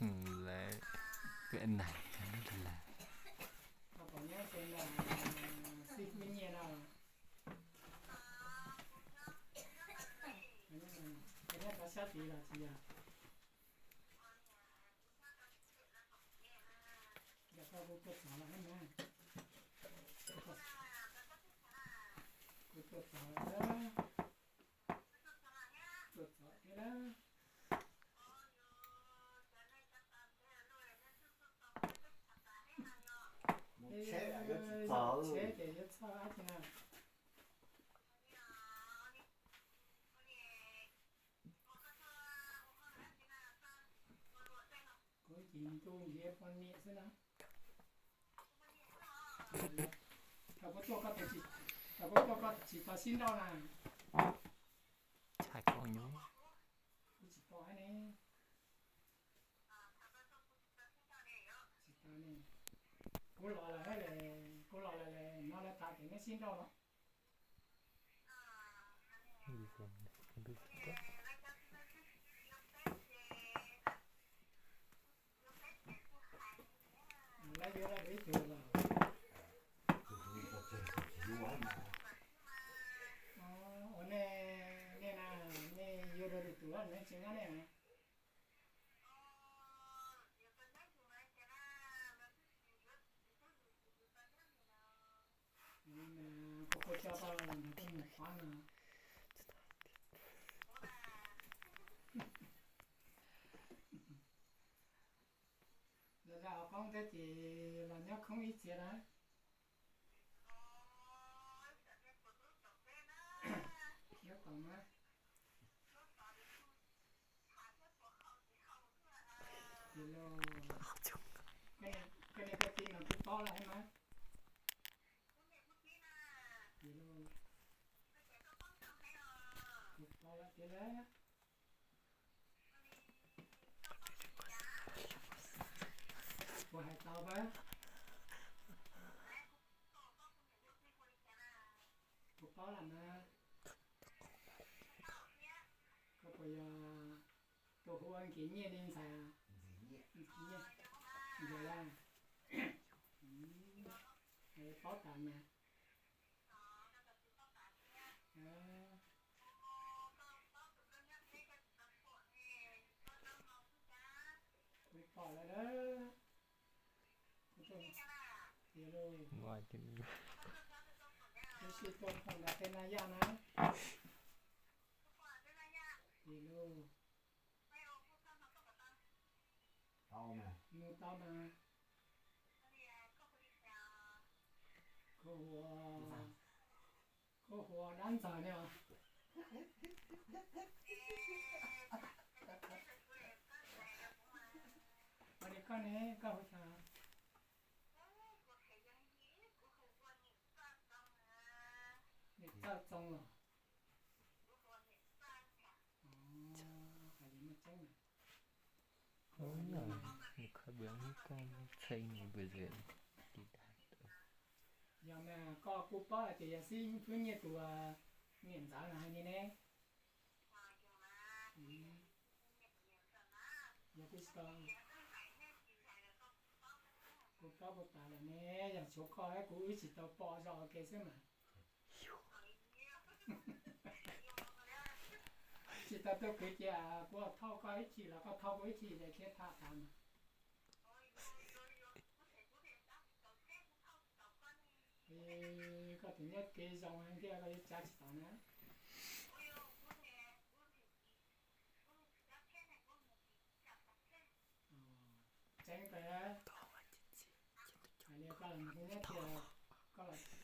Laengz, laengz. Gorngv jiex duqv nziex buonc-nieqv se nor. Taux gorngv duqv gorngv ziqc faaux sin ndau naaic. Mbuo ziqc dorh aqv ni. Ziqc dorh ni. Gunv lorz la'haiv la'eih, gunv lorz la'eih, hnoi la'taaix deix naaiv sin ndau lorqc. Laih yie laih mbuo i zuqc lorqc. Orv, naaiv, naaiv naaiv, naaiv yie ndau duqv duqv naaiv zingh aqv naaiv. La'zaqc gorngv deix jiex la'nyauv kungx i ziex naaiv. Yie gorngv naaiv. Yie loh. Ga'naaiv ga'naaiv ga'din nor duqv dorv la'haiv maiv? Yie loh. Duqv dorv la'diev la'haiv. Mbuo haaix dauh maiv? Mbuo gorngv la'maah. Gorngv mbuo yaac duqv huo nqex nyieh ninh nzaic aqv. Nzaic aqv. Borv daaih maah. Mbuo borqv la'lov. Yie loh. Mbuo se dongh hungh naaic deix naaiv yangh naaiv. Yie loh. Mbuo dau naaiv. Kouv huoc, kouv huoc nanv nzauc nyei oc. Ninh gorngv naaiv, gorngv huo caux. Ninh zauh zong lorqc. Yaac meih gorngv gu baav deix yaac sipv fu'nyieh duqv mienh nzaaux naaic haic nyei naaiv. Yaac gu baav gu daaix lorqc naaiv, yaac coux gorx aeqv, gu uix ziqc dauh borqv nzauh geh se maah. Ziqc dauh duqv kuinx jiex, gu tauv gorx i qiex lorqc, gorngv tauv gu i qiex daaih kiev taaih daaih maah. Gorngv deix nyetv geh nzong ndiev gorngv yie jaax ziqc dauh naaiv. Zengx deix. Haiz liuz gauh la'maah nyetv dieh, gauh la'maah deix gauh.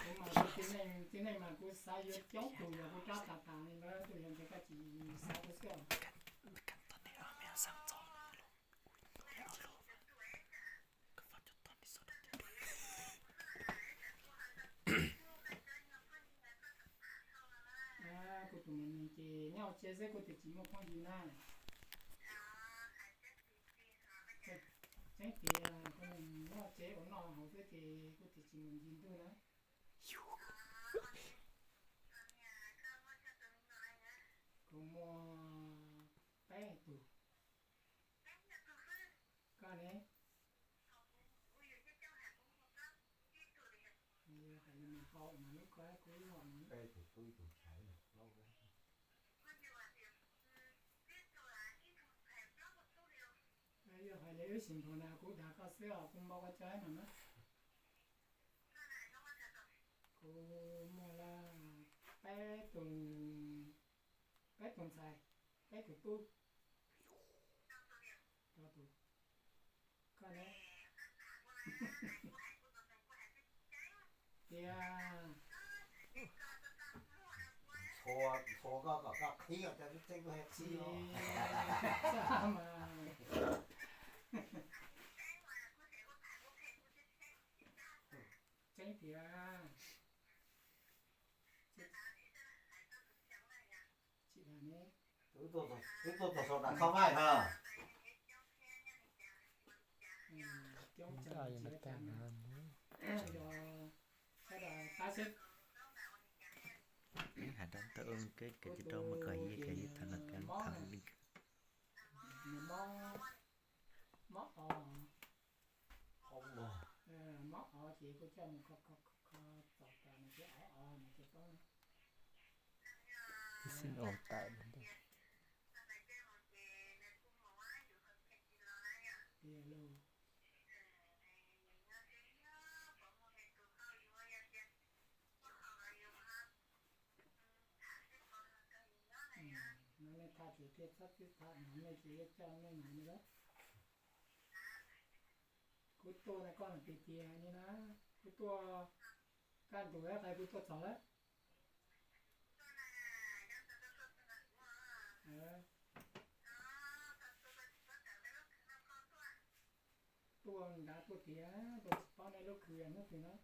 Mv baac zinh mengh, zinh mengh maaih gu sai yie jauv zuqc yaac gu jaax dangx dangx, ninh mbuo duqv yiem deix ga'jiex sai gu siouc. Aa, gu zuqc muonc mingh jiex nyauv jiex se gu deix jiex muoz-buang njiec naaiv. Zengv diex, gu mingh nyauv jiex wuov nor hauv se deix gu deix jiex muonc njiec duqv naaiv. Yie haiz liuz ih singx taux naaic, kuv ndaangc gauh suiv oc, bun mbuo guai jaa naaic maiv. Kuv muoz-laauh, baeqv dongh, baeqv dongh cai, baeqv dongh duqv. Gauh naaiv. Diex. Cor, cor gauh, gauh, gauh kingv, mv zengv duqv hec ziv. Zengv diex. Mv duqv zoux sou daaih kauv maiv haic. Haaix ndau da'ong ga'ndiev ndau maiv gaax yie gaax yie taux naaic gaax taux lingh. Mv oix, mv oix jiex guv jauv mingh koi, koi, koi, koi zorc daaih naaic jiex oix, oix naaic jiex gorngv. Sin oix daaih. Diex loh. Naaiv taaih zuqc dieh cuotv diuh taaih, naaiv jiex yie jauv mingh naaic nyei lov. Kuv duqv naaiv gorngv deix diex nyei naaiv, kuv duqv ganh nduqc aqv, fai kuv duqv zorc lov? Duqv ndaauv duqv diex, duqv ziqc bauv naaiv lov kux yaac hnyouv fingx nor.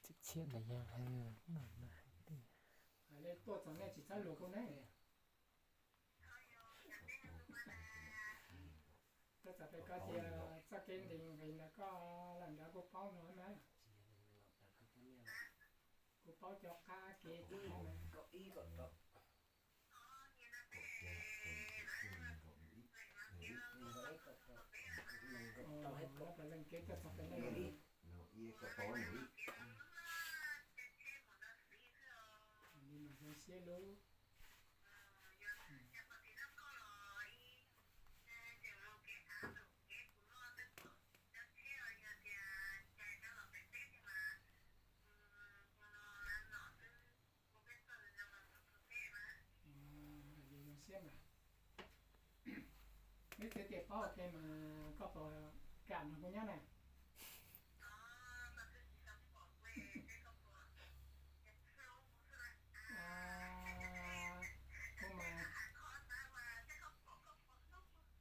Ziepc cietv naaic yangh haic, duqv zoux naaiv ziqc caux luoqc gong naaiv. Gorngv zanc deix gau jiex za'gengh ndingc nqinx naaic gorngv la'nqaaux kuv bauv nor naaiv. Kuv bauv jauv qaqv geh. Ninh mangc hnyouv siev luv. Mv ziex dieh bauv gengh mangc gorngv borqc ganh nor mbuo nyei naaic.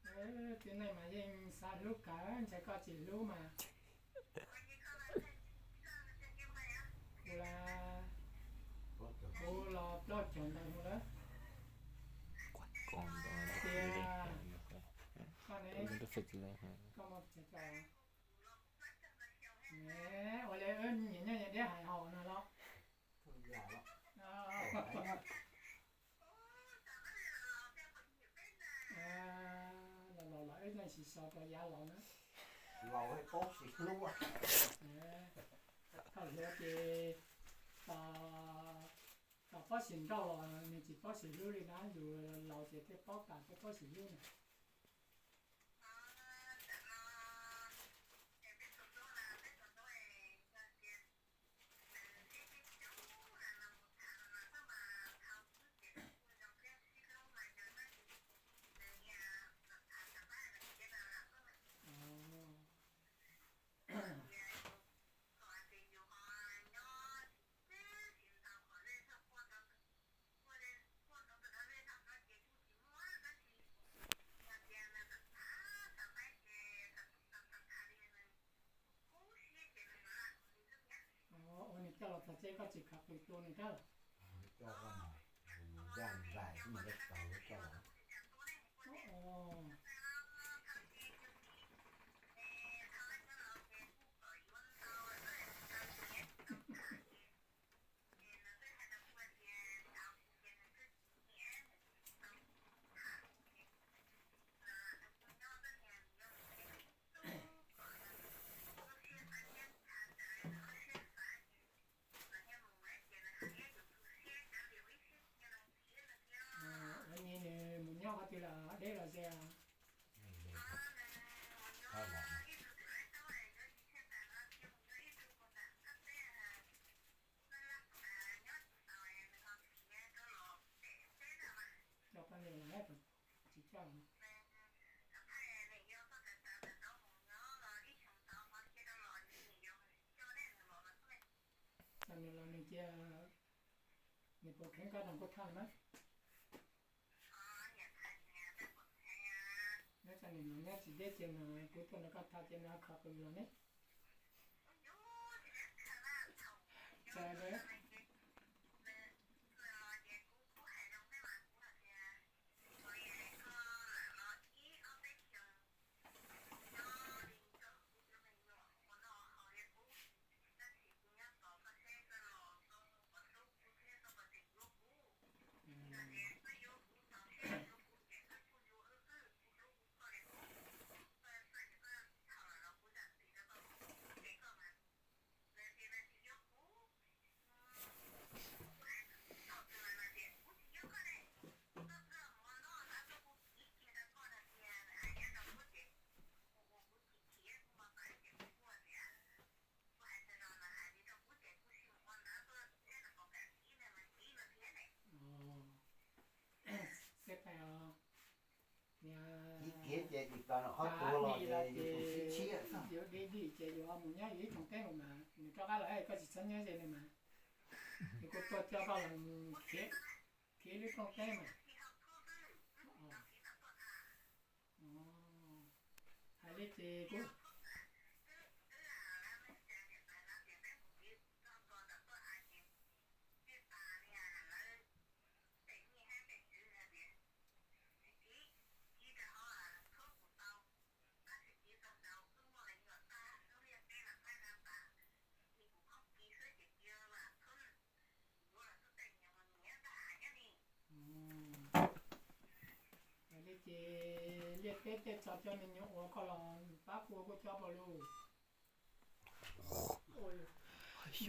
Mbuo mangc, zinh naaiv mangc yie saax hluv gaax, nceix gauh ziqc hluv maah. Kuv laaix, kuv lorz biauv juangc daaih hungh lov. Diex, gorngv naaiv, gorngv mv zeiz jauv. Oix liuz nyiec nyei nyei ndiev haic horc naaic lorqc. Lorqc lorqc, ih naaiv sic sou daaih yaac lorqc naaiv. Taux hluo jiex, daaih borv sic ndauh lorqc, ninh ziqc borv sic hluv li naaiv, nzuqc lauz jiex deix borv daaih deix borv sic hluv naaic. Ninh jauv-louc caux jienv gorngv ziqc kaux guix duqv ninh gaav lorqc. Nyei ninh mbuo nyauv haaix diuh la'deix lorz nzengc aqv? Jauv baav ninh lorz naaiv, jiex jauv. Ninh lorz ninh jiex, ninh buatc kengx gaax dangh guv taaih maiv? Naaiv zanc ninh lorz nyaiv ziqc ndiev jiex naaic, buov duqv naaiv gaax taaih jiex naaiv kaux gu'nyuoz naaiv. Se daaih oc, yie, aqv, ninh lorz jiex, yie ndeic ndeic jiex yie oix mungh nyaiv yie i tong dengv maah, ninh gauh gaav lorqc, gauh ziqc camv nyaiv nzengc ninh maah. Ninh gorngv dorh jauv gauh lorqc, kiev liuz tong dengv maah. Haiz liuz jiex gunv Haiz liuz jiex liez deix deix caux jauv mienh nyei oix gauh lorqc, baav buo gauh jauv baac loh.